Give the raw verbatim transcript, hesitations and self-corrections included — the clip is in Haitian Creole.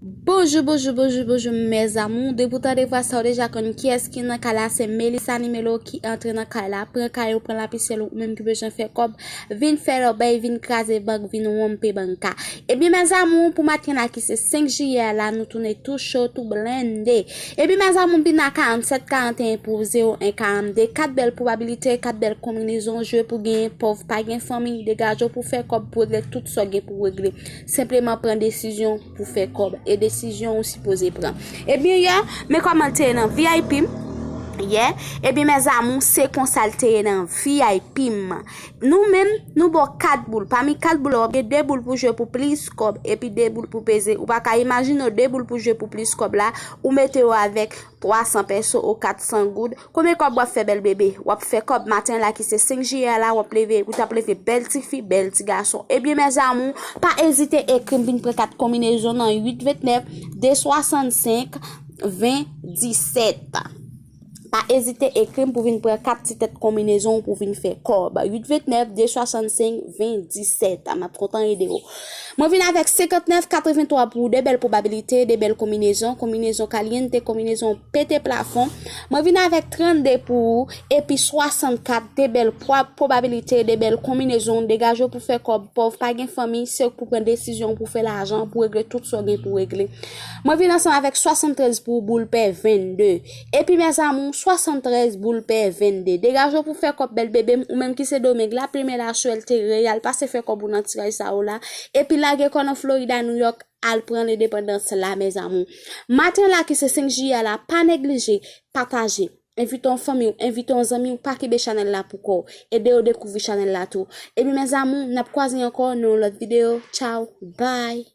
Bonjou, bonjou, bonjou, bonjou, mes amours. Depi w tande vwa sa, w deja konn kiyès ki nan kay la. Se Melissa Nimelo ki antre nan kay la. Pran kay ou, pran lapisyèl ou, ou menm ki bezwen fè kòb, vin fè lòbèy, vin kraze bank, vin wonpe banka. Ebyen, mes amours, pou maten la ki se senk jiyè la, nou tounen tou cho, tou blende. Ebyen, mes amours, pina karannsèt karanteyen pou zewo en karannde. Kat bèl pwobabilite, kat bèl konbinezon, jwe pou genyen, pòv pa gen fanmi, degaje w pou fè kòb, pou regle tout sa w gen pou regle. Senpleman pran desizyon pou fè kòb. E desizyon ou sipoze pran. Ebyen, yè, men kòman l te ye nan V I P m. Yè, ebyen, mes amours, se konsa l te ye nan V I P m. Nou menm, nou ba w kat boul. Pami kat boul la, w ap gen de boul pou jwe pou plis kòb, epi de boul pou peze. Ou pa ka imajine w de boul pou jwe pou plis kòb la, ou mete yo avèk twa san pèso ou kat san goud. Konbyen kòb w ap fè, bèl bebe? W ap fè kòb maten la ki se senk jiyè la, w ap leve, ou t ap leve bèl tifi, bèl ti gason. Ebyen, mes amours, pa ezite ekri m, vin pran kat konbinezon nan uit vennèf, de swasannsenk, ven disèt. Pa ezite ekri m pou vin pran kat ti tèt konbinezon pou vin fè kòb. Uit vennèf, de swasannsenk, ven disèt. M ap kontan ede w. Mwen vin avèk senkantnèf katrevenntwa pou de bèl pwobabilite, de bèl konbinezon, konbinezon kalyente, konbinezon pete plafon. Mwen vin avèk trannde pou ou, epi swasannkat, de bèl pwa-, pwobabilite, de bèl konbinezon, degaje w pou fè kòb, pòv pa gen fanmi, se ou k pou pran desizyon pou fè lajan, pou regle tout sa w gen pou regle. Mwen vin ansanm avèk swasanntrèz pou boul pè vennde. Epi, mes amours, swasanntrèz boul pè vennde. Degaje w pou fè kòb, bèl bebe m, ou menm ki se Domeng la, plimen la sou L T Real, pase fè kòb ou nan tiraj sa yo la. Epi lage kò nan Florida, New York, al pran lendepandans la, mes amours. Maten la ki se senk jiyè la, pa neglije, pataje. Envite yon fanmi w, envite yon zanmi w, pa kenbe chanèl la pou kò w. Ede yo dekouvri chanèl la tou. Epi, mes amours, n ap kwaze ankò nan yon lòt videyo. Tchaw, bye.